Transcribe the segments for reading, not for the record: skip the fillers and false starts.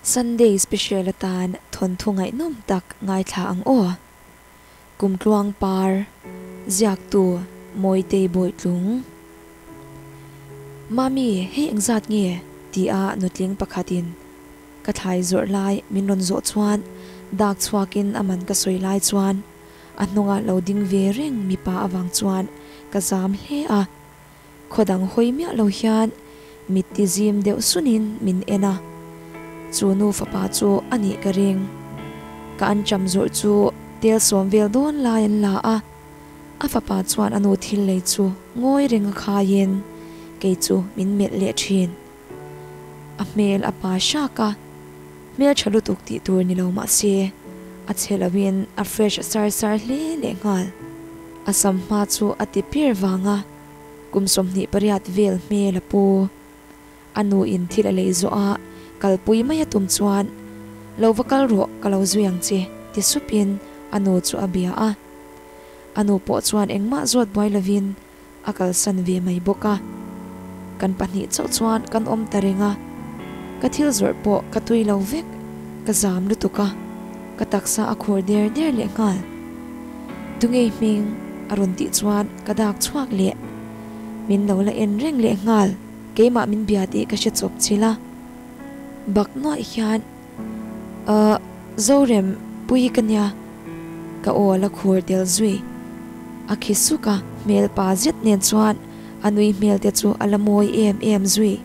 Sunday special atan thawnthu ngaihnawm tak ngaithla ang aw. Kumtluang par, ziaktu Mawitei Bawitlung. Mami, hei engzat nge? ti a nutling pakhatin ka thlai zawrh lai min rawn zawh chuan dak chhuakin a man ka sawi lai chuan a hnunga lo ding ve reng mipa avang chuan ka zam hle a. Khaw dang hawi miah lo hian mit ti zim deuh sunin min en a, chu nu fapa chu a nih ka ring. Ka an cham zawrh chu tel sawm vel dawn lai an la a, a fapa chuan a nu thil lei chu ngawi reng a khaiin kei chu min melh leh thin. A hmel a pa hrak a, hmel tha lutuk tih tur ni lo mah se a chhe loin a fresh sar sar hle lehnghal. A sam hma chu a ti pir vang a, kum 28 vel hmel a pu. A nu in thil a lei zawh a, kalpui mai a tum chuan, Lo va kal rawh, ka lo zui ang che, ti supin a nu chu a bia a. A nu pawh chuan engmah zawt buai lovin a kalsan ve mai bawk a. Kan pahnih chauh chuan kan awm ta reng a, ka thil zawrh pawh ka tui lo vek, ka zam lutuk a, ka taksa a khur der der leh nghal. Tungei hming a rawn tih chuan ka dak chhuak leh, min lo la en reng leh nghal, keimah min bia tih ka hre chawp chil a, bak nuaih hian Ahh Zorem pui ka nia ka aw la khur tel zui. A khi suk a, hmel pa zet nen chuan a nui hmel te chu a la mawi em em zui.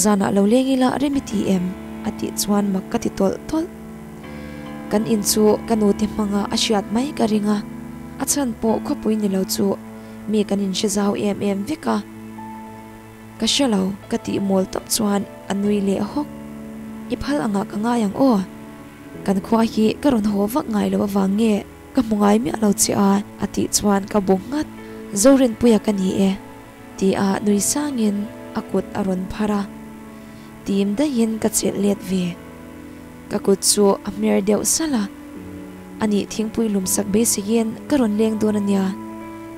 Zanah lo leng ila rem i ti em? a tih chuan mak ka ti tawlh tawlh. Kan in chu ka nute hmanga a hriat mai ka ring a, a chhan pawh khawpui ni lo chu mi kan inhre zau em em vek a. Ka hre lo, ka tih mawl tawp chuan a nui leh hawk. I phal angah ka ngai ang aw. Kan khua hi ka rawn haw vak ngai lo avang nge ka hmu ngai miah lo che a, a tih chuan ka bu nghat. Zorinpuia ka ni e, ti a nui sangin a kut a rawn phar a. Tim daihin ka chelh let ve. Ka kut chu a hmer deuh salh a. Anih thingpui lumsak beiseiin ka rawn leng dawn a nia,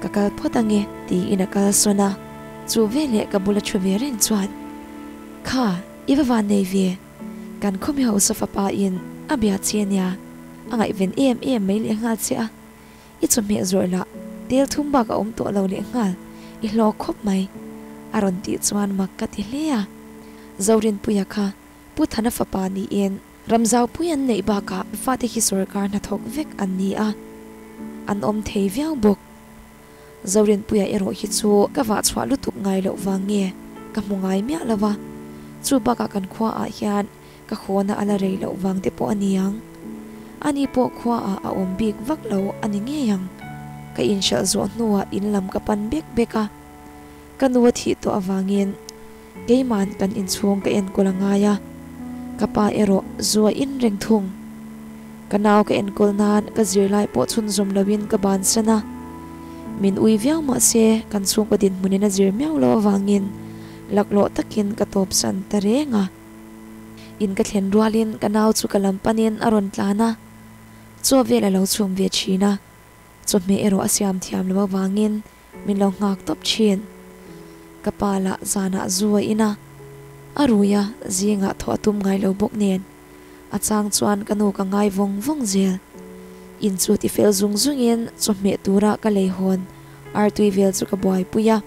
ka kal phawt ange, tiin a kal sawn a. Chu veleh ka bula thu ve reng chuan, Kha, i va van nei ve, kan khawmi hausa fapa in a bia che nia, a ngaihven em em mai leh nghal che a, i chawhmeh zawrh lah tel thum bak a awm tawh lo leh nghal, i hlawk khawp mai, a rawn tih chuan mak ka ti hle a. Zorinpuia kha Pu Thana fapa niin Ramzaupui an neih bakah fate hi sawrkar hnathawk vek an ni a, an awm thei viau bawk. Zorinpuia erawh hi chu ka vah chhuah lutuk ngai loh vang nge ka hmu ngai miah lo va, chu bakah kan khuaah hian ka khawna a la rei loh vang te pawh a ni ang. Ani pawh khuaah a awm bik vak lo a ni ngei ang. Ka inhralh zawh hnuah in lam ka pan bek bek a, ka nu a thih tawh avangin keima'n kan inchhung ka enkawl a ngai a, ka pa erawh zu a in reng thung. Ka nau ka enkawl nan ka zirlai pawh chhunzawm loin ka bansan a, min ui viau mah se kan chhungkaw dinhmunin a zir miau loh avangin laklawh takin ka tawpsan ta reng a. In ka thlen rualin ka nau chu ka lam panin a rawn tlan a, chaw vel a lo chhum ve thin a, chawhmeh erawh a siam thiam loh avangin min lo nghak tawp thin. Ka pa lah zanah zu a in a, a rui a, zingah thawh a tum ngai lo bawk nen. A chang chuan ka nu ka ngai vawng vawng zel. In chu ti fel zung zungin chawhmeh tura ka lei hawn artui vel chu ka buaipui a.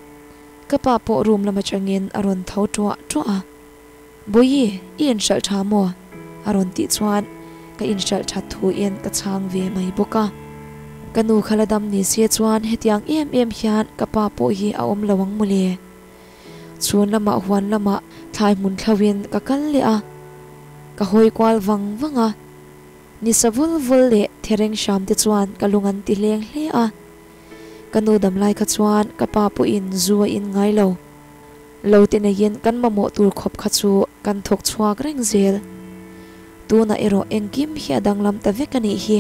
Ka pa pawh room lam atangin a rawn tho tuah tuah a. Bawihi, i inhralh tha maw? a rawn tih chuan ka inhralh that thuin ka chhang ve mai bawk a. Ka nu kha la dam ni se chuan hetiang em em hian ka pa pawh hi a awm lo ang mawle. Chhun lamah huan lamah thlai hmun thlauhin ka kal leh a, ka hawi kual vang vang a. Ni sa vul vul leh thereng hram te chuan ka lung an ti hleng hle a. Ka nu dam lai kha chuan ka pa pawhin zu a in ngai lo. Lo te neiin kan mamawh tur khawp kha chu kan thawk chhuak reng zel. Tunah erawh engkim hi a danglam ta vek a nih hi.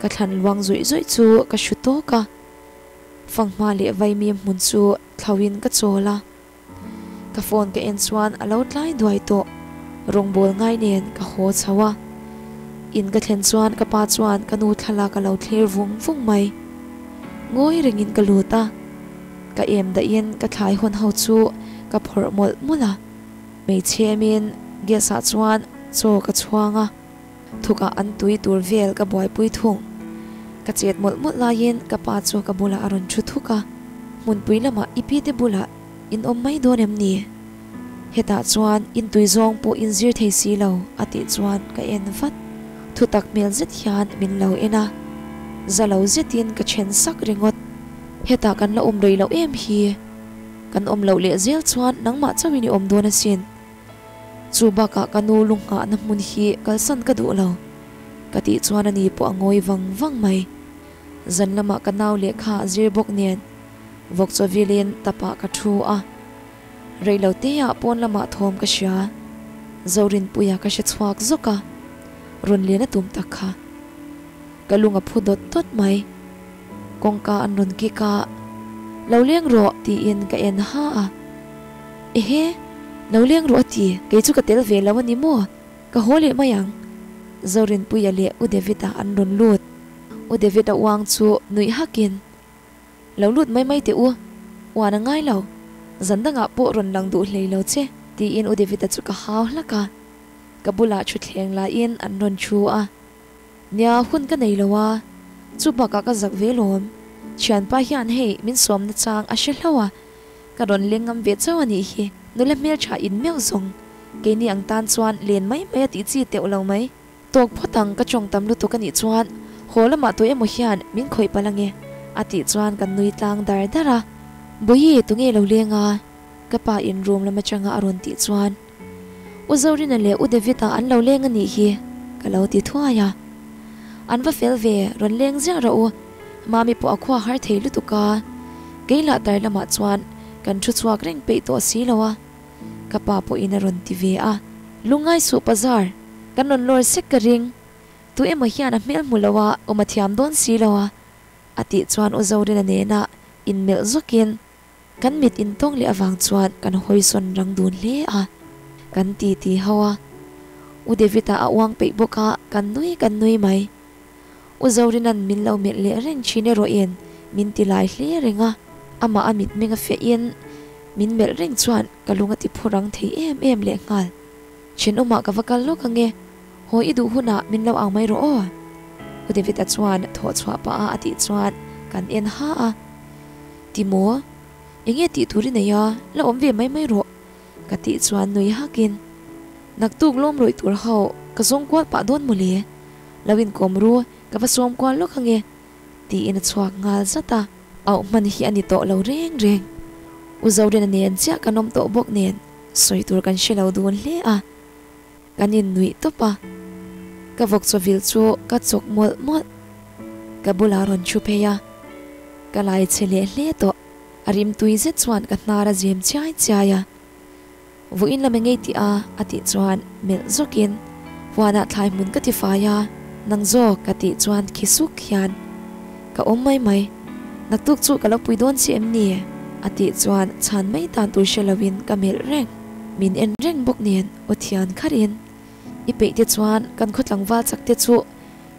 Ka thlan luang zawih zawih chu ka hru tawk a. Fanghma leh vaimim hmun chu thlauhin ka chawl a, ka phone ka en chuan a lo tlai duai tawh, rawngbâwl ngai nen ka haw chho a. In ka thlen chuan ka pa chuan ka nu thlalak a lo thlir vung vung mai. Ngawi rengin ka lut a, ka em dahin ka thlai hawn ho chu ka phawrh mawlh mawlh a, hmeichhe emin Gas ah chuan chaw ka chhuang a, thukah an tui tur vel ka buaipui thung. Ka chet mawlh mawlh laiin ka pa chu ka bulah a rawn thu thuk a, Hmunpui lamah i pi te bulah in awm mai dawn em ni? Hetah chuan in tui zawng pawh in zir thei si lo a tih chuan ka en vat. Thutak hmel zet hian min lo en a, za lo zetin ka then sak ringawt. Hetah kan la awm rei loh em hi? Kan awm loh leh zel chuan nangmah chauhin i awm dawn asin. Chu bakah ka nu lunghahna hmun hi kalsan ka duh lo ka tih chuan ani pawh a ngawi vang vang mai. Zan lamah ka nau lehkha a zir bawk nen vawk chaw vilin tapah ka thu a. Reilo teah pawn lamah thawm ka hria. Zorinpuia ka hre chhuak zawk a, rawn len a tum tak kha. Ka lung a phu dawt dawt mai. Kawngka an rawn kik a, Lo leng rawh tiin ka en ha a. Ehe, lo leng rawh a ti, kei chu ka tel ve lo a ni maw? Ka haw leh mai ang. Zorinpuia leh U David-a an rawn lut. U David-a uang chu nuih hakin, Lo lut mai mai teh u, uan a ngai lo, zan dangah pawh rawn lang duh hlei lo che, tiin U David-a chu ka hau hlak a. Ka bulah thutthleng laiin an rawn thu a. Nia, hun ka nei lo a, chu bakah ka zak ve lawm. Thianpa hian hei min sawmna chang a hre hlauh a, ka rawn leng ngam ve chauh a nih hi. Nula hmeltha in meuh zawng, keini ang tan chuan len mai mai a tih chi teuh lo mai. Tawk phawt ang ka tawng tam lutuk a nih chuan haw lamah tu emaw hian min khawih palh ange a tih chuan kan nui tlang dar dar a. Bawihi tunge lo leng a? Ka pa in room lam atanga a rawn tih chuan U Zorina leh U David-a an lo leng a nih hi ka lo ti thuai a. An va fel ve rawn leng ziah rawh u, Mami pawh a khua har thei lutuk a, kei lah dar lamah chuan kan thu chhuak reng peih tawh si lo a. Ka pa pawhin a rawn ti ve a. Lungngai suh Bazar, kan rawn lawr sek ka ring. Tu emaw hian a hmel hmu lo a, awm a thiam dawn si lo a, a tih chuan U Zorina nena inmelh zawkin kan mit intawng leh avang chuan kan hawisawn rang dun hle a. Kan ti ti ho a. U David-a a uang peih bawk a, kan nui kan nui mai. U Zorina'n min lo melh leh reng thin erawhin min ti lai hle reng a, amah a mitmeng a fiahin min melh reng chuan ka lung a ti phu rang thei em em lehnghal. Thenawmah ka va kal lawk ange, haw i duh hunah min lo ang mai rawh aw. U David-a chuan thawh chhuah pah a a tih chuan kan en ha a, Ti maw? Enge tih tur i nei a, la awm ve mai mai rawh ka tih chuan nui hakin, Naktuk lawm rawih tur ho ka zawng kual pah dawn mawle. Lo inkawm ru, ka va sawm kual lawk ange, tiin a chhuak nghal zat a. Auh hman hi a ni tawh lo reng reng. U Zorina nen chiah kan awm tawh bawk nen sawi tur kan hre lo dun hle a. Kan innuih tawp a. Ka vawk chawvil chu ka chawk mawlh mawlh. Ka bulah rawn thu phei a. Ka lai chhe leh hle tawh. A rimtui zet chuan ka hnar a zem chiai chiai a. Vawiin lam engei tih a? a tih chuan melh zawkin huanah thlai hmun ka ti fai a, nang zawk ka tih chuan khi suk hian ka awm mai mai, naktuk chu ka lo pui dawn si em ni? a tih chuan chhan mai tan tur hre loin ka melh reng, min en reng bawk nen aw thian kharin i peih te chuan kan khaw tlangval chak te chu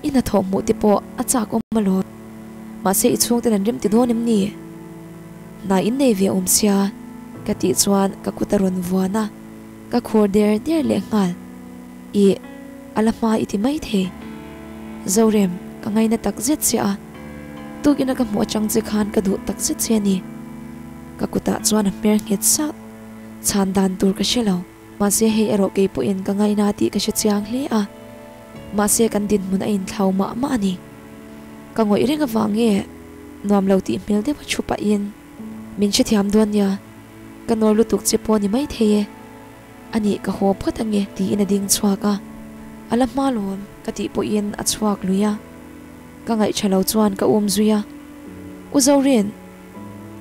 i hnathawh hmuh te pawh a chak awm alawm, mahse i chhungten an rem ti dawn em ni? Hna in nei ve awm sia ka tih chuan ka kut a rawn vuan a, ka khur der der leh nghal. Ih, a la hma i ti mai thei. Zorem, ka ngaina tak zet che a, tukina ka hmuh atang che khan ka duh tak zet che a ni. Ka kutah chuan a hmer nghet sah, chhan dan tur ka hre lo. Mahse hei erawh kei pawhin ka ngaina tih ka hre chiang hle a, mahse kan dinhmun a inthlau mah mah a ni. Ka ngawih reng avang nge nuam lo tih hmel deuh a thu pahin min hrethiam dawn nia, ka nawr lutuk che pawh ni maithei e, a nih ka haw phawt ange tiin a ding chhuak a, a la hma lawm ka tih pawhin a chhuak lui a, ka ngaihṭha lo chuan ka um zui a, U Zorin!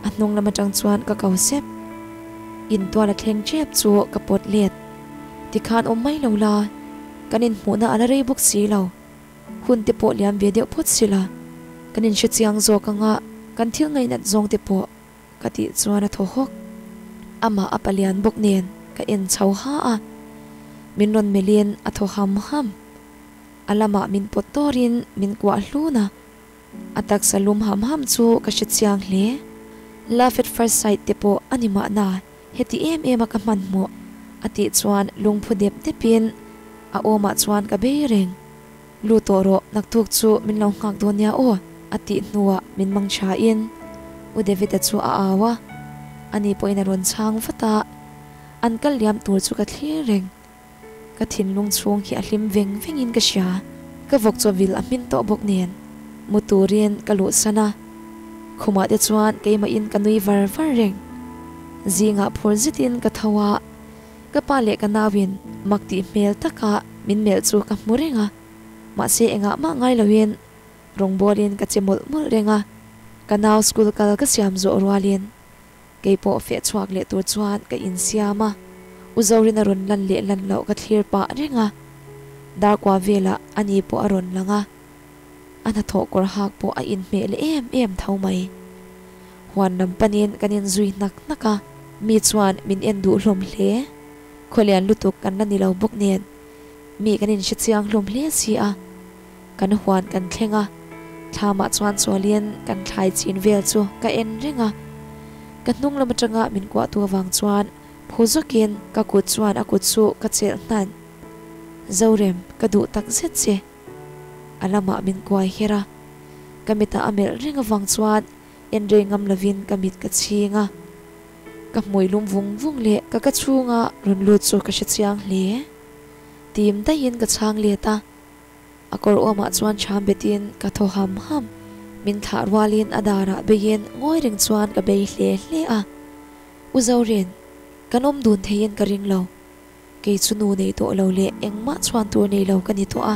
A hnung lam atang chuan ka ko sep. Intual a thleng tep chu ka pawt let. Tikhan awm mai lo la, kan inhmuhna a la rei bawk si lo. Hun te pawh liam ve deuh phawt si la, kan inhre chiang zawk anga kan thil ngainat zawng te pawh ka tih chuan a thaw hawk. Amah a palian bawk nen ka en chho ha a, min rawn melhin a thaw ham ham. A lamah min pawt tawrin min kuah hlun a. A taksa lum ham ham chu ka hre chiang hle. Love at first sight te pawh a ni mahna, heti em em a ka hmanhmawh. A tih chuan lungphu dep depin a awmah chuan ka bei reng. Lu tawh rawh, naktuk chu min lo nghak dawn nia aw a tih hnuah min mang thain U David-a chu a au a, ani pawhin a rawn chhang vat a, an kal liam tur chu ka thlir reng. Ka thinlung chhung hi a hlim veng vengin ka hria, ka vawk chaw vil a hmin tawh bawk nen mu turin ka luhsan a, khumah te chuan keimahin ka nui var var reng. Zingah phur zetin ka tho a, ka pa leh ka nauin mak tih hmel taka min melh chu ka hmu reng a, mahse engah mah ngai loin rawngbawlin ka che mawlh mawlh reng a, ka nau school kal ka siam zawh rualin Kei pawh feh chhuak leh tur chuan ka insiam a, U Zorin a rawn lan leh lan loh ka thlir pah reng a, Darkua velah ani pawh a rawn lang a, a hnathawh kawr hak pawh a inhmeh leh em em tho mai. Huan lam panin kan inzui hnak hnak a, mi chuan min en duh hlawm hle. Khawlian lutuk kan la ni lo bawk nen mi kan inhre chiang hlawm hle si a, kan huan kan thleng a, thlamah chuan chawlin kan thlai chin vel chu ka en reng a, ka hnung lam atanga min kuahtu avang chuan phu zawkin ka kut chuan a kut chu ka chelh hnan. Zorem, ka duh tak zet che. A lamah min kuai her a, ka mitah a melh reng avang chuan en rei ngam lovin ka mit ka chhing a, ka hmui lum vung vung leh ka ka chhunga rawn lut chu ka hre chiang hle. Tim daihin ka chhang let a. A kawr awmah chuan chham betin ka thaw ham ham. Min thlah rualin a darah beiin ngawi reng chuan ka bei hle hle a. U Zorin, kan awm dun theiin ka ring lo. Kei chu nu nei tawh lo leh engmah chhuan tur nei lo ka ni tawh a.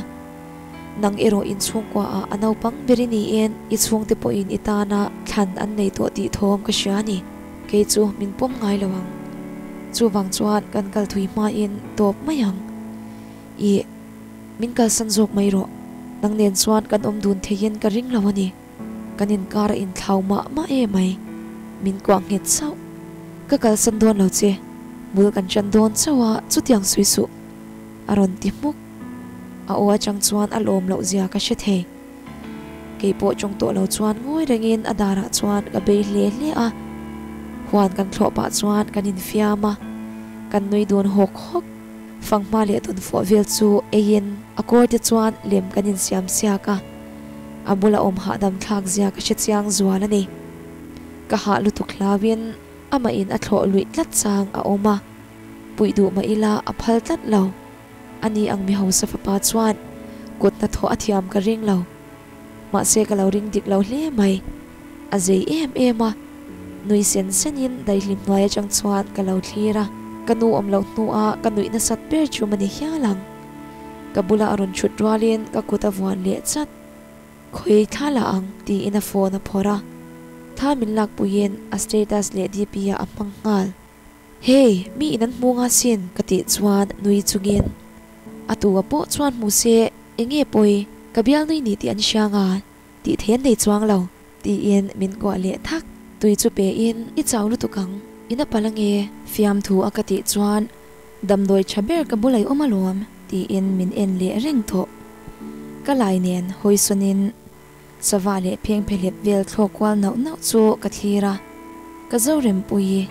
Nang erawh inchhungkua ah a naupang ber i niin i chhungte pawhin i tana thlan an nei tawh tih thawm ka hria a ni. Kei chu min pawm ngai lo ang. Chuvang chuan kan kal thui hmain tawp mai ang. Ih. Min kalsan zawk mai rawh. Nang nen chuan kan awm dun theiin ka ring lo a ni. Kan inkar a inthlau mah mah e mai. Min kuah nghet chauh. Ka kalsan dawn lo che. Bul kan ṭan dawn chauh a, chutiang sawi suh. A rawn ti hmuk. A aw atang chuan a lawm loh zia ka hre thei. Kei pawh ṭawng tawh lo chuan ngawi rengin a darah chuan ka bei hle hle a. Huan kan thlawh pah chuan kan infiam a. Kan nui dun hawk hawk. Fanghma leh dawnfawh vel chu eiin a kawr te chuan lem kan insiam siak a, a bula awm hahdam thlak zia ka hre chiang zual a ni. Ka hah lutuk hlauin amah in a thlawh luih tlat chang a awm a, puih duh mah ila a phal tlat lo. Ani ang mi hausa fapa chuan kut hnathawh a thiam ka ring lo. Mahse ka lo ring dik lo hle mai. A zei em em a, nui sen senin daihlim hnuai atang chuan ka lo thlir a, ka nu awm loh hnuah ka nuih nasat ber chu mani hial ang. Ka bula a rawn thut rualin ka kut a vuan leh chat. Khawi thla la ang tiin a phone a phawrh a, thla min lakpuiin a status leh DP ah a hmang nghal. Hey, mi in an hmu nga sin ka tih chuan nui chungin a tu a pawh chuan hmu se enge pawi ka bial nui ni tih an hria nga tih thei an nei chuang lo tiin min kuah leh thak. Tui chu pe in i chau lutuk ang in a palh ange fiamthu a ka tih chuan damdawi tha ber ka bul ai awm alawm tiin min en leh reng tawh. Ka lai nen hawisawn in Sava leh phengphehlep vel thlawk kual nauh nauh chu ka thlir a, ka zo rempui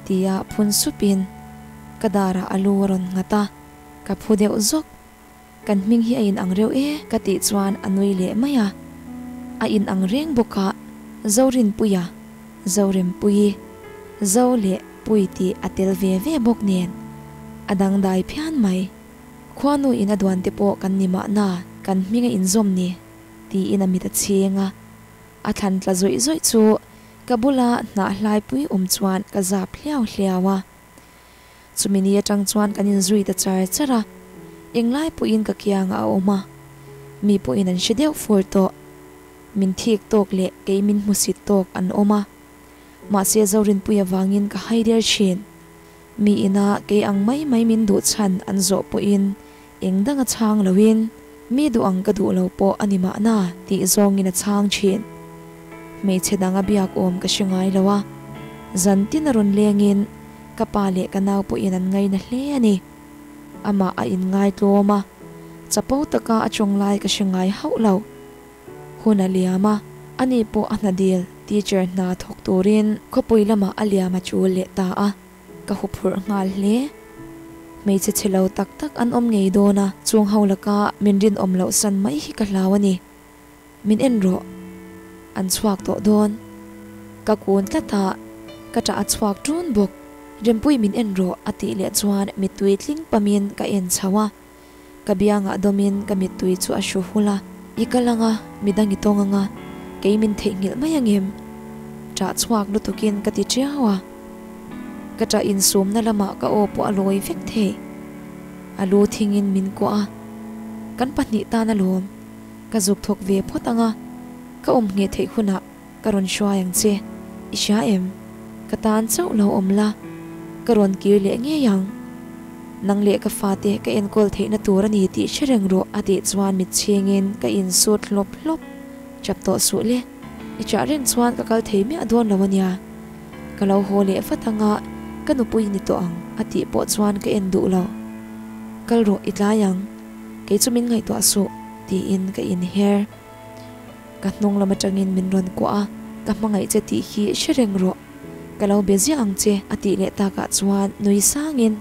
tia phun supin ka darah a lu a rawn nghat a, ka phu deuh zawk. Kan hming hi a inang reuh e ka tih chuan a nui leh mai a, a inang reng bawk a, Zorinpuia, Zorempuii, Zo leh Pui tih a tel ve ve bawk nen a dangdai phian mai. Khuanu in a duan te pawh kan ni mahna kan hming a inzawm ni. Tiin a mit a chheng a, a thlan tla zawih zawih chu ka bula hnah hlaipui awm chuan ka zap hliau hliau a. Chumi ni atang chuan kan inzui ta char char a, englai pawhin ka kiangah a awm a, mi pawhin an hre deuh fur tawh. Min thik tawk leh kei min hmusit tawk an awm a, mahse Zorinpui avangin ka hai der thin. Mi ina kei ang mai mai min duh chhan an zawh pawhin Eng dang a chhang loin, mi duh ang ka duh lo pawh a ni mahna tih zawngin a chhang thin. Hmeichhe dang a biak awm ka hre ngai lo a, zan tin a rawn lengin ka pa leh ka nau pawhin an ngaina hle a ni. Amah a inngai tlawm a, chapo taka a tawng lai ka hre ngai hauh lo. Hun a liam a, ani pawh a hna dil teacher hna thawk turin khawpui lamah a liam a chul leh ta a. Ka huphurh nghal hle. Hmeichhe chhe lo tak tak an awm ngei dawn a, chung ho laka min rinawm loh san mai hi ka hlau a ni. Min en rawh. An chhuak tawh dawn. Ka kun tlat a, ka ṭah a chhuak ṭun bawk. Rempui min en rawh a tih leh chuan mittui tling pamin ka en chho a. Ka biangah dawmin ka mittui chu a hru hul a. I kal anga, midang i tawng anga, kei min theihnghilh mai angem? Ṭah chhuak lutukin ka ti ṭiau a. Ka ṭah insumna lamah ka aw pawh a lawi vek thei. A lu thingin min kuah a, kan pahnih tan alawm. Ka zuk thawk ve phawt anga, ka awm ngheh theih hunah ka rawn hruai ang che. I hria em? Ka tan chauh lo awm la, ka rawn kir leh ngei ang. Nang leh ka fate ka enkawl theihna tur a ni tih hre reng rawh a tih chuan mitchhingin ka insut hlawp hlawp. Chap tawh suh le, i chah reng chuan ka kal thei miah dawn lo a nia. Ka lo haw leh vat anga ka nupui ni tawh ang a tih pawh chuan ka en duh lo. Kal rawh i tlai ang, kei chu min ngaihtuah suh tiin ka inher. Ka hnung lam atangin min rawn kuah a, ka hmangaih che tih hi hre reng rawh, ka lo be ziah ang che a tih leh takah chuan nui sangin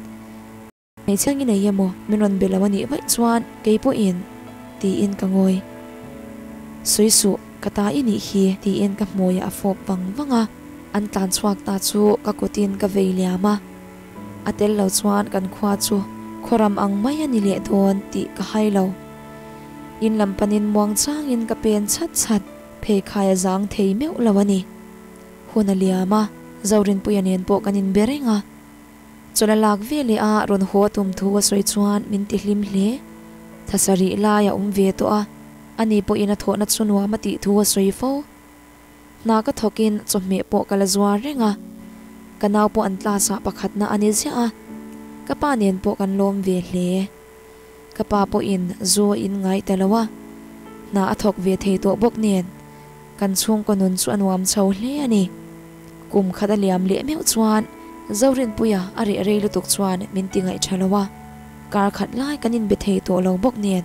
Hmeichhia nge nei emaw min rawn be lo a nih vaih chuan kei pawhin tiin ka ngawi. Sawi suh, ka ta i nih hi tiin ka hmuiah a fawp vang vang a, an tlan chhuak ta chu ka kutin ka vei liam a, a tel lo chuan kan khua chu khawram ang mai a ni leh dawn tih ka hai lo. In lam panin muang changin ka pen chhat chhat, pheikhai a zang thei meuh lo a ni. Hun a liam a, Zorinpuia nen pawh kan inbe reng a. Chawlh a lak ve leh a rawn haw a tum thu a sawi chuan min ti hlim hle. Thasarih lai a awm ve tawh a, ani pawhin a thawhna chu nuam a tih thu a sawi fo. Hna ka thawkin chawhmeh pawh ka la zuar reng a, ka nau pawh an class ah pakhatna a ni ziah a, ka pa nen pawh kan lawm ve hle. Ka pa pawhin zu a in ngai ta lo a, hna a thawk ve thei tawh bawk nen kan chhungkaw nun chu a nuam chho hle a ni. Kum khat a liam leh meuh chuan Zorinpuia a reh rei lutuk chuan min ti ngaih tha lo a, kar khat lai kan inbe thei tawh lo bawk nen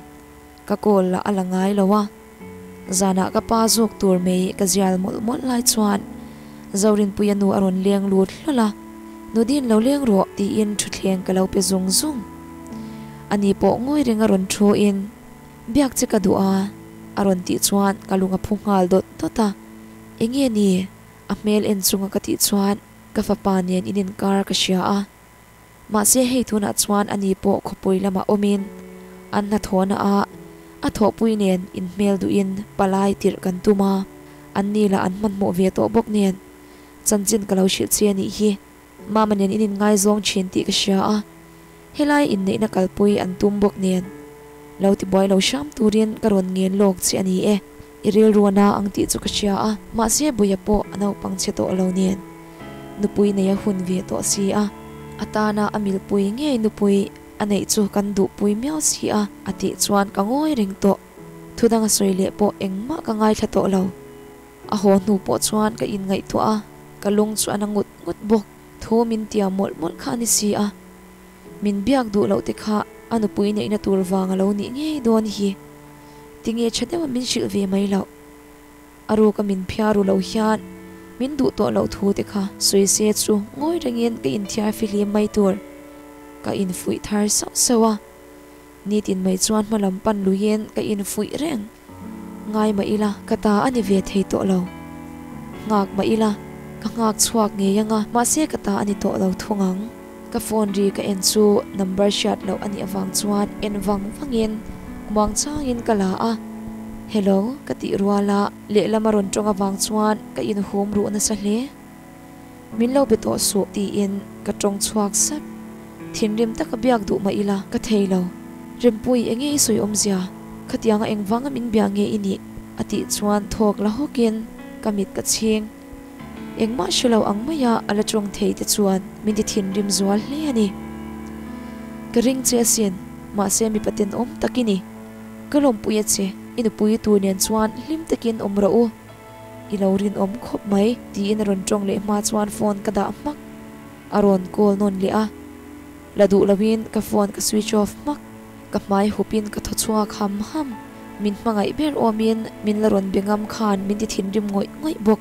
ka call lah a la ngai lo a. Zanah ka pa zawk tur mai ka zial mawlh mawlh lai chuan Zorinpuia nu a rawn leng lut hlawl a, Nudin lo leng rawh tiin thutthleng ka lo pe zung zung. Ani pawh ngawi reng a rawn thu in biak che ka duh a a rawn tih chuan ka lung a phu nghal dawt dawt a, Enge ni? A hmel en chunga ka tih chuan ka fapa nen in inkar ka hria a. Mahse hei tunah chuan ani pawh khawpui lamah awmin an hnathawhna ah a thawhpui nen inhmel duhin palai tirh kan tum a, an ni lah an hmanhmawh ve tawh bawk nen chanchin ka lo hrilh che anih hi. Mama nen in inngaizawng thin tih ka hria a, helai inneihna kalpui an tum bawk nen lo tibuai lo hram turin ka rawn ngen lawk che a ni e. I rilru a na ang tih chu ka hria a, mahse Buia pawh a naupang chhe tawh lo nen nupui nei a hun ve tawh si a, a tana a milpui ngei nupui a neih chu kan duhpui miau si a a tih chuan ka ngawi reng tawh. Thudang a sawi leh pawh engmah ka ngaithla tawh lo. A haw hnu pawh chuan ka inngaihtuah a, ka lung chu a na ngut ngut bawk. Thu min tia mawlh mawlh kha a ni si a, min biak duh loh te kha a nupui neihna tur vang a lo nih ngei dawn hi. Tinge tha deuha min hrilh ve mai loh? A ruka min phiar ru lo hian min duh tawh loh thu te kha sawi se chu ngawi rengin ka inthiar fihlim mai tur. Ka infuih thar sauh sauh a, nitin mai chuan hma lam pan luiin ka infuih reng. Ngai mah ila ka ta a ni ve thei tawh lo. Nghak mah ila ka nghak chhuak ngei anga mahse ka ta a ni tawh lo thung ang. Ka phone ri ka en chu number hriat loh a nih avang chuan en vang vangin muang changin ka la a, Hello ka tih rual a, lehlam a rawn tawng avang chuan ka inhum ruh nasa hle. Min lo be tawh suh tiin ka tawng chhuak sap. Thinrim taka biak duh mah ila ka thei lo. Rempui enge i sawi awmzia? Khatianga engvanga min bia nge i nih? a tih chuan thawk la hawkin ka mit ka chhing. Engmah hre lo ang maia a la tawng thei te chuan min ti thinrim zual hle a ni. Ka ring che asin, mahse mipa tenawm tak i ni. Ka lawmpui a che, i nupui tur nen chuan hlim takin awm rawh u. I lo rinawm khawp mai, tiin a rawn tawng leh hma chuan phone ka dah hmak. A rawn call nawn leh a, la duh loin ka phone ka switch off hmak. Ka hmai hupin ka thaw chhuak ham ham. Min hmangaih ber awmin min la rawn be ngam khan min ti thinrim ngawih ngawih bawk.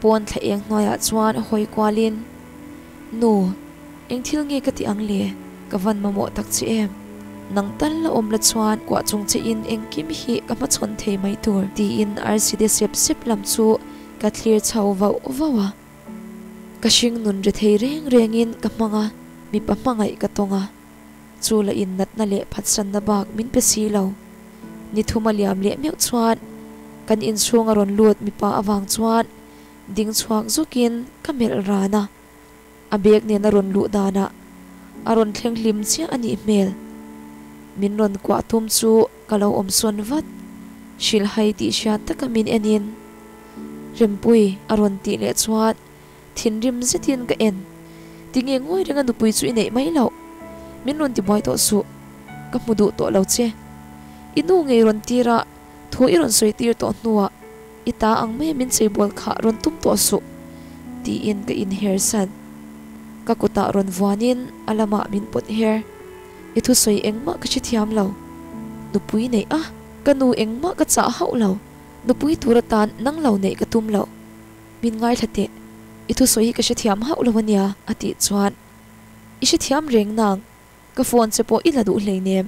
Pawn thla eng hnuaiah chuan hawi kualin, Nu, eng thil nge ka ti ang le? Ka van mamawh tak che em? Nang tal la awm la chuan kuah chung che in engkim hi ka hmachhawn thei mai tur tiin arsi de sep sep lam chu ka thlir chho vauh vauh a. Ka hring nun ri thei reng rengin ka hmang a, mipa hmangaih ka tawng a. Chu la in natna leh phatsanna bak min pe si lo. Ni thum a liam leh meuh chuan kan inchhung a rawn lut mipa avang chuan ding chhuak zukin ka melh ran a. A bag nen a rawn luh danah a rawn thleng hlim chiah a nih hmel. Min rawn kuah tum chu ka lo awm sawn vat. Hrilhhai tih hriat taka min enin Rempui a rawn tih leh chuan thinrim zetin ka en. Tinge ngawi renga nupui chu i neih mai loh? Min rawn ti buai tawh suh. Ka hmu duh tawh lo che. I nu ngei rawn tir a, thu i rawn sawi tir tawh hnuah i ta ang mai a min cheibawl kha rawn tum tawh suh tiin ka inher san. Ka kutah rawn vuanin a lamah min pawt her. I thusawi engmah ka hrethiam lo. Nupui neih a, ka nu engmah ka chah hauh lo. Nupui tur atan nang lo neih ka tum loh. Min ngaithla teh, i thusawi hi ka hrethiam hauh lo ania a tih chuan I hrethiam reng nang, ka phone che pawh i la duh hleinem.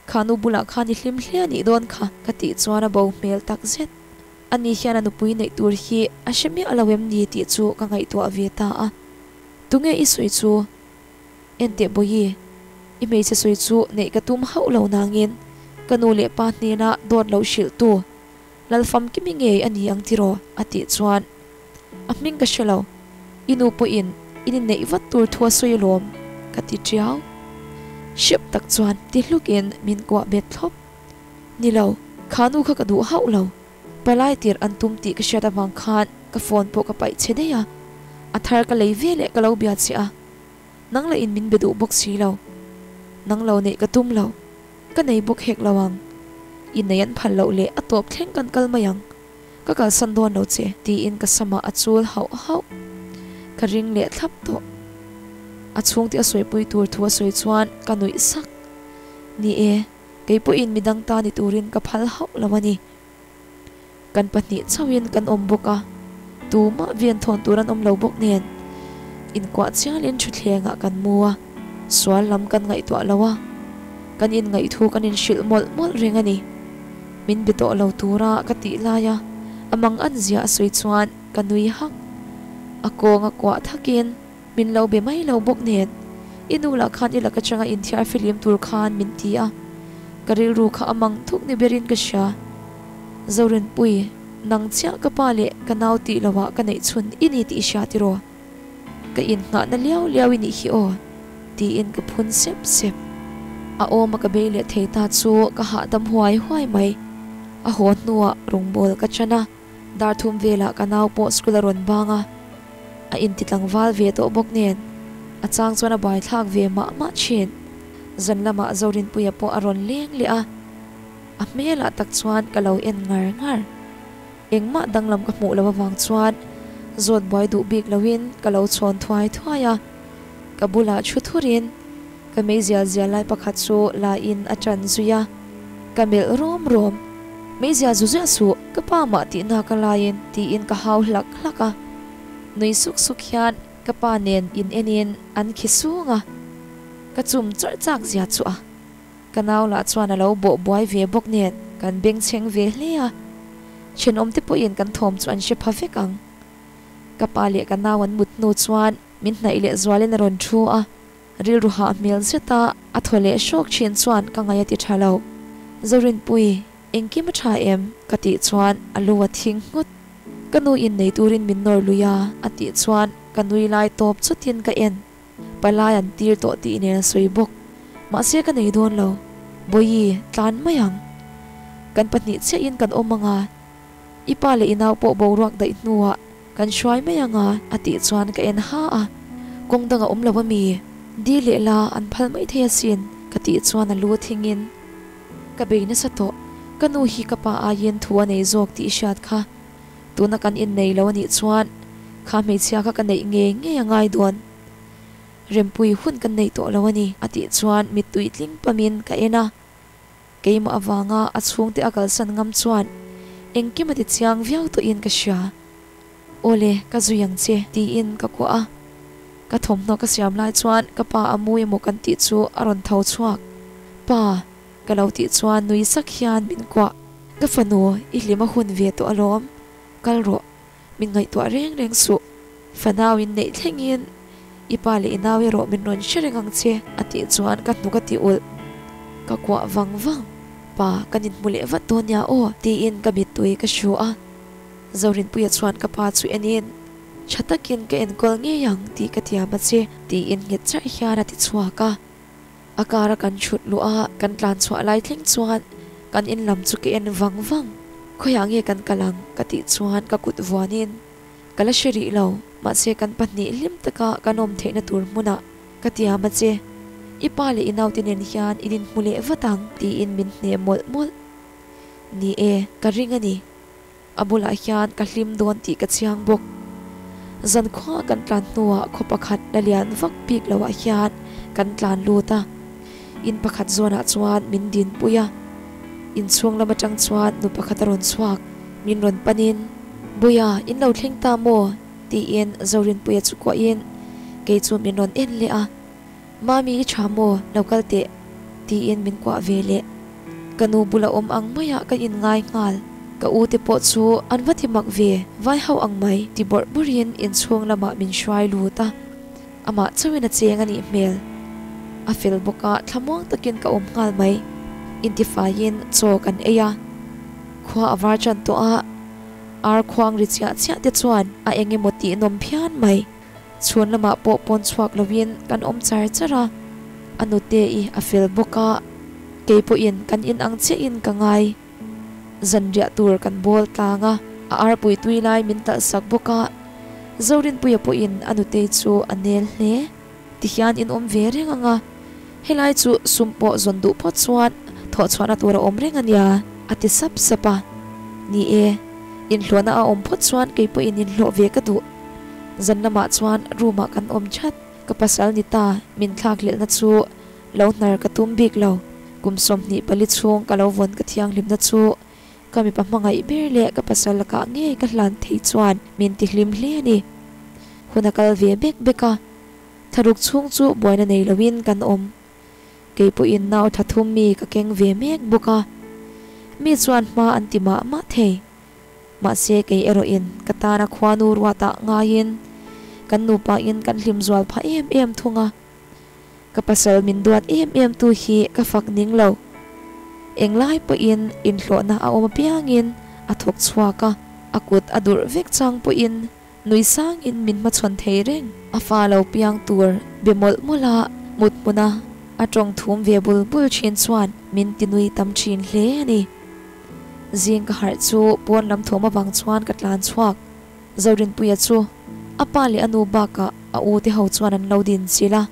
Kha nu bulah khan i hlim hle a nih dawn kha ka tih chuan a bo hmel tak zet. Ani hian a nupui neih tur hi a hre miah lo em ni tih chu ka ngaihtuah ve ta a. Tunge i sawi chu? Enteh Bawihi, i hmeichhe sawi chu neih ka tum hauh lo nangin ka nu leh pa hnena dawt lo hrilh tu Lalfamkimi ngei a ni ang tiraw? a tih chuan a hming ka hre lo, i nu pawhin in inneih vat tur thu a sawi alawm ka ti tiau. Hrep tak chuan ti hlukin min kuah bet thlawp. Ni lo, kha nu kha ka duh hauh lo. Palai tirh an tum tih ka hriat avang khan ka phone pawh ka paih che daih a, a thar ka lei ve leh ka lo bia che a, nang lah in min be duh bawk si lo. Nang lo neih ka tum lo, ka nei bawk hek lo ang. Innei an phal loh leh a tawp thleng kan kal mai ang, ka kalsan dawn lo che tiin ka samah a chul hauh hauh. Ka ring leh thlap tawh. A chhungte a sawipui tur thu a sawi chuan ka nuih sak. Ni e. Kei pawhin midang ta ni turin ka phal hauh lo a ni. Kan pahnih chauhin kan awm bawk a, tumah vian thawn tur an awm lo bawk nen inkuah chialin thutthlengah kan mu a, sual lam kan ngaihtuah lo a, kan inngaih thu kan inhrilh mawlh mawlh reng a ni. Min be tawh lo tura ka tih laia a mang an zia a sawi chuan ka nui hak. A kawnga kuah thakin. Min lo be mai lo bawk nen, i nu lah khan i lak atanga inthiar filim tur khan min ti a, ka rilru kha a mang thuk ni berin ka hria. Zorinpui, nang chiah ka pa leh ka nau tih loah ka neih chhun i ni tih i hria tiraw? Ka innghahna liau liau i nih hi aw, tiin ka phun sep sep. A awma ka bei leh thei ta chu ka hahdam huai huai mai. A haw hnuah rawngbawl ka chan a. Dar thum velah ka nau pawh school a rawn bang a, a inti tlangval ve tawh bawk nen a chang chuan a buaithlak ve mah mah thin. Zan lamah Zorinpuia pawh a rawn leng leh a, a hmelah tak chuan ka lo en ngar ngar. Engmah danglam ka hmuh loh avang chuan zawt buai duh bik loin ka lo chhawn thuai thuai a, ka bulah thu thurin ka meizial zial lai pakhat chu la in a ṭan zui a, ka melh rawm rawm. Meizial zu ziah suh, ka pa mah tihna ka laiin tiin ka hau hlak hlak a. Nui suk suk hian ka pa nen in enin an khi sung a, ka chum chawrh chak zia chu a. Ka nau lah chuan a lo bawh buai ve bawk nen kan bengchheng ve hle a, thenawmte pawhin kan thawm chu an hre pha vek ang. Ka pa leh ka nau an mut hnu chuan min hnaih leh zualin a rawn thu a. Rilru hah hmel zeta a thaw leh hrawk thin chuan ka ngaih a ti tha lo. Zorinpui, engkim a tha em? ka tih chuan a lu a thing nghut. Ka nu in nei turin min nawr lui a, a tih chuan ka nui lai tawp chutin ka en. Palai an tir tawh tih nen a sawi bawk. Mahse ka nei dawn lo. Bawihi, tlan mai ang. Kan pahnih chiahin kan awm anga, i pa leh i nau pawh boruak daih hnuah Kan hruai mai ang a, a tih chuan ka en ha a. Kawng dang a awm lo ami? Di leh la an phal mai thei asin, ka tih chuan a lu thingin ka bei nasa tawh. Ka nu hi ka pa aiin thu a nei zawk tih i hriat kha. Tuna kan innei lo anih chuan kha hmeichhia kha ka neih ngei ngei a ngai dawn. Rempui hun kan nei tawh lo a ni, a tih chuan mittui tling pamin ka en a. Keimah avanga a chhungte a kalsan ngam chuan engkim a ti chiang viau tawhin ka hria. Awle, ka zui ang che, tiin ka kuah a. Ka thawmhnaw ka siam lai chuan ka pa a mu emaw kan tih chu a rawn tho chhuak. Pa! Ka lo tih chuan nui sak hian min kuah. Ka fanu, i hlim a hun ve tawh alawm. Kal rawh. Min ngaihtuah reng reng suh. Fanau in neih thlengin i pa leh i nau erawh min rawn hre reng ang che a tih chuan ka hnuk a ti ulh. Ka kuah vang vang. Pa, kan inhmu leh vat dawn nia aw tiin ka mittui ka hru a. Zorinpuia chuan ka pa chu enin tha takin ka enkawl ngei ang tih ka tiam a che tiin nghet charh hian a ti chhuak a. A kara kan chhut luh a, kan tlan chhuah lai thleng chuan kan in lam chu ka en vang vang. Khawiah nge kan kal ang? ka tih chuan ka kut vuanin ka la hre rih lo, mahse kan pahnih hlim taka kan awm theihna tur hmunah ka tiam a che. I pa leh i naute nen hian in inhmu leh vat ang tiin min hne mawlh mawlh. Ni e, ka ring a ni. A bulah hian ka hlim dawn tih ka chiang bawk. Zankhua kan tlan hnuah khaw pakhat la lian vak bik loah hian kan tlan lut a. In pakhat zawnah chuan min dinpui a. Inchhung lam atang chuan nu pakhat a rawn chhuak. Min rawn panin, Buia, in lo thleng ta maw? tiin Zorinpuia chu kuahin kei chu min rawn en leh a. Mami i tha maw? Lo kal teh, tiin min kuah ve leh. Ka nu bula awm ang maiah ka inngai nghal. Ka u te pawh chu an va ti mak ve, vai ho ang mai ti bawrh bawrhin inchhung lamah min hruai lut a. Amah chauhin a cheng a nih hmel. A fel bawk a, thlamuang takin ka awm nghal mai. Intifaiin chaw kan ei a. Khua a var tan tawh a, ar khuang ri chiah chiah te chuan a eng emaw tih nawm phian mai. Chhun lamah pawh pawn chhuak loin kan awm char char a, a nute i a fel bawk a, kei pawhin kan in ang chiahin ka ngai. Zanriah tur kan bawl tlang a, a arpui tui lai min talh sak bawk a, Zorinpuia pawhin a nutei chu a nel hle. Tihian in awm ve reng ang a, helai chu sum pawh zawn duh phawt chuan thawhchhuahna tur a awm reng a nia, a ti sap sap a. Ni e, inhlawhna a awm phawt chuan kei pawhin inhlawh ve ka duh. Zan lamah chuan room ah kan awm chat. Ka pasal ni ta, min thlak hlelhna chu lo hnar ka tum bik lo. Kum 24 chhung ka lo vawn ka thianghlimna chu ka mipa hmangaih ber leh ka pasal lakah ngei ka hlan thei chuan min ti hlim hle a ni. Hun a kal ve bek bek a, thlaruk chhung chu buaina nei loin kan awm. Kei pawhin nau tha thum mi ka keng ve mek bawk a, mi chuan hma an ti mah mah thei. Mahse kei erawhin ka tana khuanu ruatah ngaiin kan nupain kan hlim zual phah em em thung a. Ka pasal min duat em em tu hi ka fak ning lo. Englai pawhin inhlawhna a awm apiangin a thawk chhuak a, a kut a durh vek chang pawhin nui sangin min hmachhawn thei reng. A fa lo piang tur be mawlh mawlh a, mut hmuna a tawng thum ve bul bul thin chuan min ti nui tam thin hle a ni. Zing ka harh chu pawn lam thawm avang chuan ka tlan chhuak. Zorinpuia chu a pa leh a nu bakah a u te ho chuan an lo din chilh a.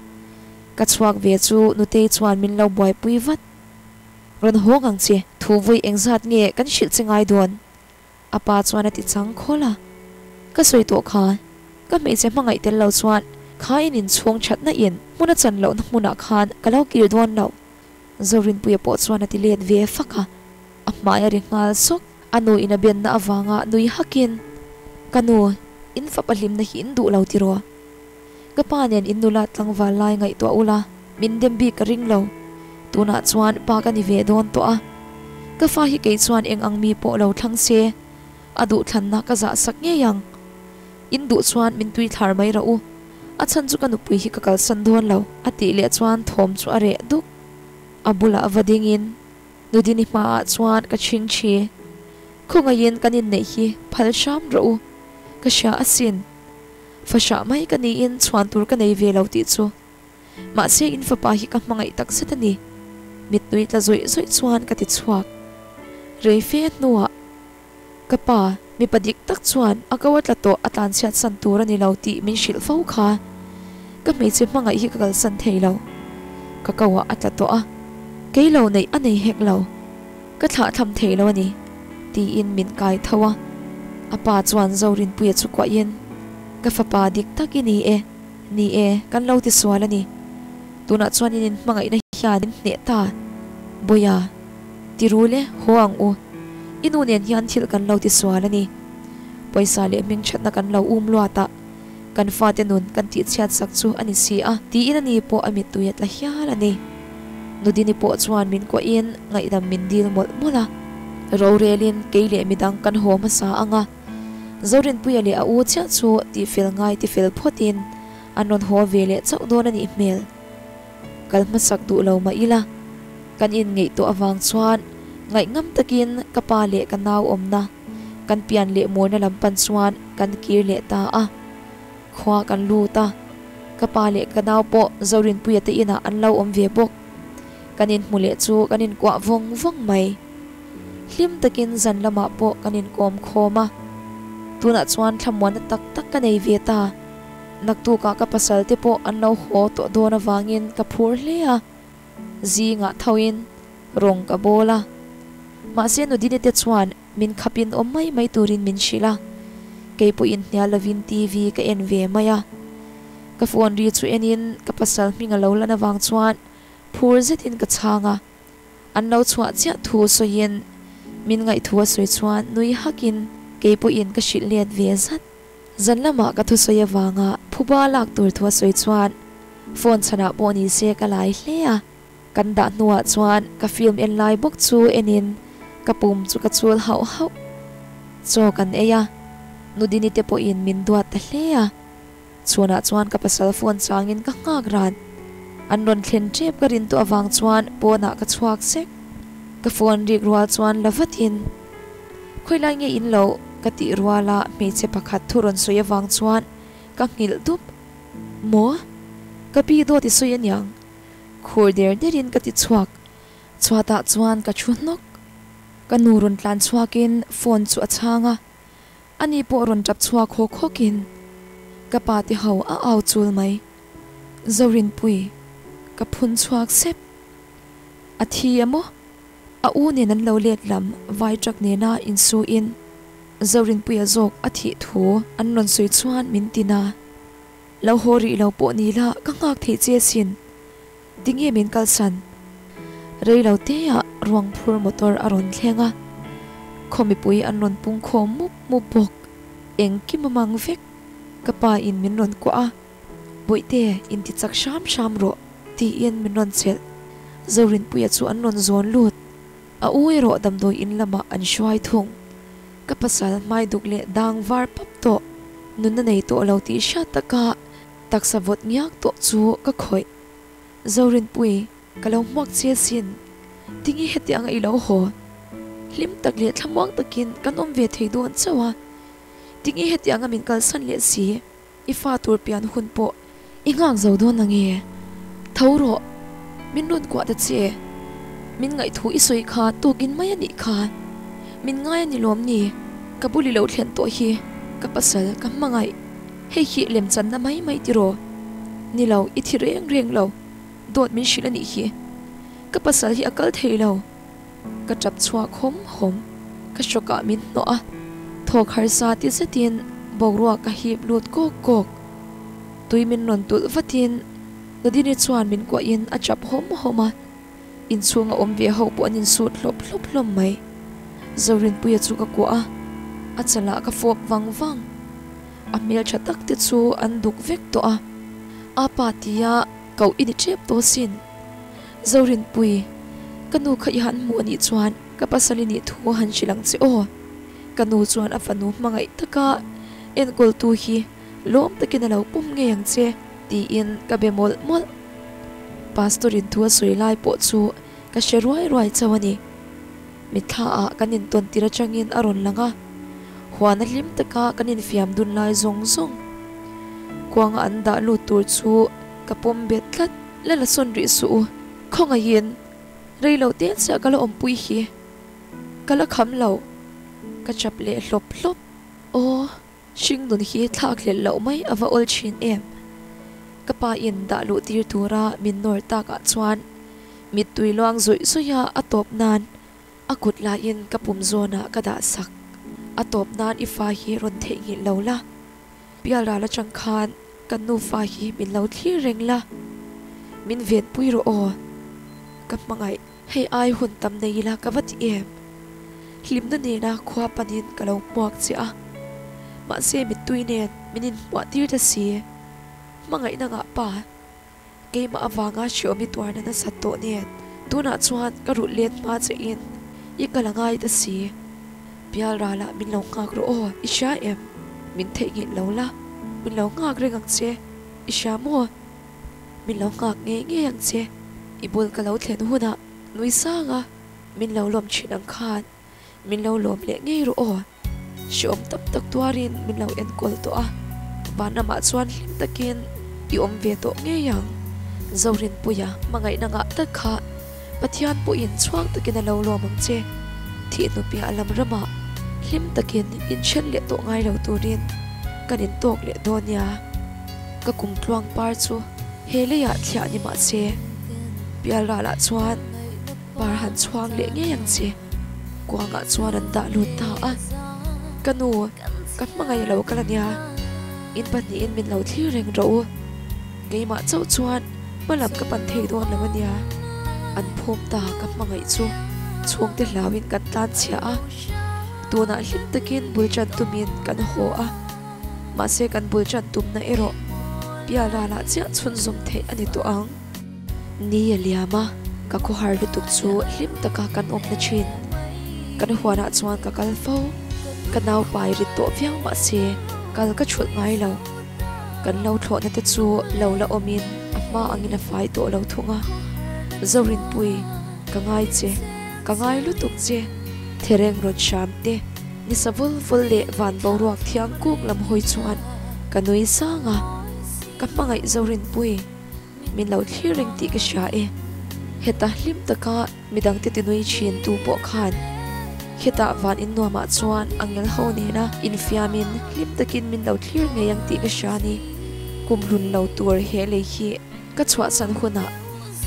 Ka chhuak ve chu Nutei chuan min lo buaipui vat. Rawn hawng ang che, thu vui engzat nge kan hrilh che ngai dawn? A pa chuan a ti chang khawl a. Ka sawi tawh kha, ka hmeichhe hmangaih tel lo chuan kha in inchhung thatna in hmun a chan lohna hmunah khan ka lo kir dawn lo. Zorinpuia pawh chuan a ti let ve fak a, a hmai a ri nghal sawk. A nu in a benna avanga nui hakin, Ka nu, in fapa hlimna hi in duh lo tiraw? Ka pa nen in nula tlangval lai ngaihtuah ula, min dem bik ka ring lo. Tunah chuan pa ka ni ve dawn tawh a. Ka fa hi kei chuan eng ang mi pawh lo thlang se, a duhthlanna ka zah sak ngei ang. In duh chuan min tui thlar mai rawh u. A chhan chu ka nupui hi ka kalsan dawn lo, a tih leh chuan thawm chu a reh duk. A bulah va dingin Nudini hmaah chuan ka chhing thi. Khawngaihin kan inneih hi phal hram rawh u, ka hria asin. Fahrah mai ka niin chhuan tur ka nei ve lo tih chu. Mahse in fapa hi ka hmangaih tak zet a ni. Mittui tla zawih zawih chuan ka ti chhuak. Rei fe hnuah ka pa, mipa dik tak chuan a ko a tla tawh a tlanchhiat san tur a ni lo tih min hrilh fo kha. Ka hmeichhe hmangaih hi ka kalsan thei lo. Ka ko ah a tla tawh a, kei lo neih a nei hek lo. Ka thlah tham thei lo a ni, tiin min kai tho a. A pa chuan Zorinpuia chu kuahin, Ka fapa dik tak i ni e. Ni e, kan lo ti sual a ni. Tunah chuan in inhmangaihna hian min hneh ta. Bawiha, ti rul e, haw ang u. I nu nen hian thil kan lo ti sual a ni. Pawisa leh hmingthatna kan lo um luat a. Kan fate nun kan tihchhiat sak chu a ni si a, tiin ani pawh a mittui a tla hial a ni. Nudini pawh chuan min kuahin ngaihdam min dil mawlh mawlh a. Rorelin kei leh midang kan haw hmasa ang a, Zorinpuia leh a u chiah chu tihfel ngai tifel phawtin an rawn haw ve leh chauh dawn a nih hmel. Kal hmasak duh lo mah ila, kan inngeih tawh avang chuan ngaihngam takin ka pa leh ka nau awmna kan pian leh mawina lam pan chuan kan kir leh ta a. Khua kan lut a, ka pa leh ka nau pawh Zorinpuia te inah an lo awm ve bawk. Kan inhmu leh chu kan inkuah vawng vawng mai. Hlim takin zan lamah pawh kan inkawm khawm a, tunah chuan thlamuanna tak tak ka nei ve ta. Naktukah ka pasal te pawh an lo haw tawh dawn avangin ka phur hle a, zingah thoin rawng ka bawl a. Mahse Nudini te chuan min khapin awm mai mai turin min hrilh a, kei pawhin hnial lovin TV ka en ve mai a. Ka phone ri chu enin ka pasal hming a lo lan avang chuan phur zetin ka chhang a. An lo chhuah chiah thu sawiin min ngaih thu a sawi chuan nui hakin kei pawhin ka hrilh let ve zat. Zan lamah ka thusawi avanga phuba lak tur thu a sawi chuan phone chhanah pawh ni se ka lai hle a. Kan dah hnuah chuan ka film en lai bawk chu enin ka pum chu ka chul hauh hauh. Chaw kan ei a, Nudini te pawhin min duat ta hle a. Chhunah chuan ka pasal phone changin ka nghak ran. An rawn thlen tep ka rin tawh avang chuan pawnah ka chhuak sek. Ka phone rik rual chuan la vatin, Khawilai nge in lo? ka tih ruala hmeichhe pakhat thu rawn sawi avang chuan ka nghilh dup. Maw? Ka pi dawt i sawi aniang? Khur der derin ka ti chhuak. Chhuatah chuan ka thu hnawk. Ka nu rawn tlan chhuakin phone chu a chhang a. Ani pawh rawn tap chhuak hawk hawkin ka pa te ho a au chul mai. Zorinpui, ka phun chhuak sep. A thi a maw? A u nen an lo let lam vai truck nena insuin Zorinpuia zawk a thih thu an rawn sawi chuan min tin a. Lo haw rih lo pawh ni la ka nghak theih che sin. Tinge min kalsan? Rei lo teah ruang phur motor a rawn thleng a, khaw mipui an rawn pung khawm mup mup bawk. Engkim a mang vek. Ka pa in min rawn kuah a, Bawihte, inti chak hram hram rawh, tiin min rawn chelh. Zorinpuia chu an rawn zawn lut. A u erawh damdawi in lamah an hruai thung. Ka pasal hmai duk leh dang var pap tawh, nunna nei tawh lo tih hriat taka Taksa vawt ngiak tawh chu ka khawih. Zorinpui, ka lo hmuak che sin. Tinge heti anga i lo haw? Hlim tak leh thlamuang takin kan awm ve thei dawn chauh a. Tinge heti anga min kalsan leh si? I fa tur pian hun pawh i nghak zo dawn ange. Tho rawh, min rawn kuah ta che. Min ngaihthu i sawi kha tukin mai a nih kha. Min ngai a ni lawm ni? Ka bul i lo thlen tawh hi ka pasal ka hmangaih. Hei hi lemchanna mai mai tiraw? Ni lo, i thi reng reng lo. Dawt min hrilh a nih hi. Ka pasal hi a kal thei lo. Ka tap chhuak hawm hawm. Ka hrawkah min hnawh a. Thawk harsa ti zetin boruak ka hip lut kawk kawk. Tui min rawn tulh vatin Nadine chuan min kuahin a tap hawm hawm a. Inchhunga awm ve ho pawh an insut hlawp hlawp hlawm mai. Zorinpuia chu ka kuah a, a chalah ka fawp vang vang. A hmeltha tak te chu an duk vek tawh a, a pa tia koh i ni tep tawh sin. Zorinpui, ka nu kha i han hmu a nih chuan ka pasal i nih thu han hrilh ang che aw. Ka nu chuan a fanu hmangaih taka enkawltu hi lawm takin a lo pawm ngei ang che tiin ka be mawlh mawlh. Pastor in thu a sawi lai pawh chu ka hre ruai ruai chauh a ni. Mitthla ah kan intawn tir atangin a rawn lang a, huan a hlim taka kan infiam dun lai zawng zawng kuanga an dah lut tur chu ka pawm bet tlat. La la sawn rih suh u, khawngaihin rei lo te chiah ka la awmpui hi ka la kham lo, ka chap leh hlawp hlawp. Aw. Hringnun hi thlak hlelh loh mai a va awl thin em? Ka pa in dah luh tir tura min nawr takah chuan mittui luang zawih zawih a a tawp nan a kut laiin ka pum zawnah ka dah sak. A tawp nan i fa hi rawn theihnghilh lo la, Pialral atang khan kan nufa hi min lo thlir reng la, min venpui rawh aw. Ka hmangaih. Hei ai hun tam nei ila ka va ti em? Hlimna nena khua panin ka lo hmuak che a. Mahse mittui nen min inhmuah tir ta si. Hmangaihna ngah pa, keimah avanga hreawm i tuarna nasat tawh nen tunah chuan ka rulh let hma che in i kal a ngai ta si. Bial ralah min lo nghak rawh aw, i hria em? Min theihnghilh lo la, min lo nghak reng ang che, i hria maw? Min lo nghak ngei ngei ang che, i bul ka lo thlen hunah nui sang a, min lo lawm thin ang khan min lo lawm leh ngei rawh aw. Hreawm tam tak tuarin min lo enkawl tawh a, vanramah chuan hlim takin i awm ve tawh ngei ang. Zorinpuia hmangaihna ngah tak kha Pathian pawhin chhuang takin a lo lawm ang che. Thih hnupiah lam ramah hlim takin inthen leh tawh ngai lo turin kan intawk leh dawn nia. Ka kum tluang par chu he leiah thliah ni mah se, Pialralah chuan par han chhuang leh ngei ang che. Kuangah chuan an dah lut ta a. Ka nu, ka hmangaih lo kal ania, in pahnihin min lo thlir reng rawh u. Keimah chauh chuan hma lam ka pan thei dawn lo ania. An phum ta ka hmangaih chu chhungte hlauin kan tlan chhia a. Tunah hlim takin bul tan tumin kan haw a. Mahse kan bul tan tumna erawh pialralah chiah chhunzawm theih a ni tawh ang. Ni a liam a, ka khawhar lutuk chu hlim taka kan awmna thin. Kan huanah chuan ka kal fo. Ka naupai rit tawh viau mahse kal ka thulh ngai lo. Kan lo thlawhna te chu lo la awmin a hma angin a fai tawh lo thung a. Zorinpui, ka ngai che, ka ngai lutuk che, thereng rawn hram te, nisa vul vul leh van boruak thiang kuk lam hawi chuan ka nui sang a, ka hmangaih Zorinpui, min lo thlir reng tih ka hria e. Heta hlim taka Midangte tinui thin tu pawh khan hetah van in nuamah chuan angel ho nena infiamin hlim takin min lo thlir ngei ang tih ka hria ni. Kum hlun lo tur he lei hi ka chhuahsan hunah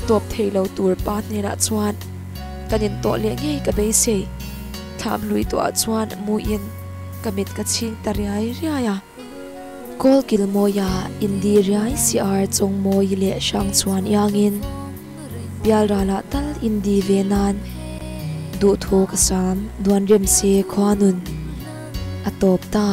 tawp thei lo tur pa hnenah chuan kan intawh leh ngei ka beisei. Thlam hlui tawhah chuan muin ka mit ka chhing ta riai riai a. Kawlkil mawia indi riai siar chawng mawi leh hrang chuan iangin. Pialralah tal indi ve nan duhthu ka sam duan rem se khua nun a tawp ta.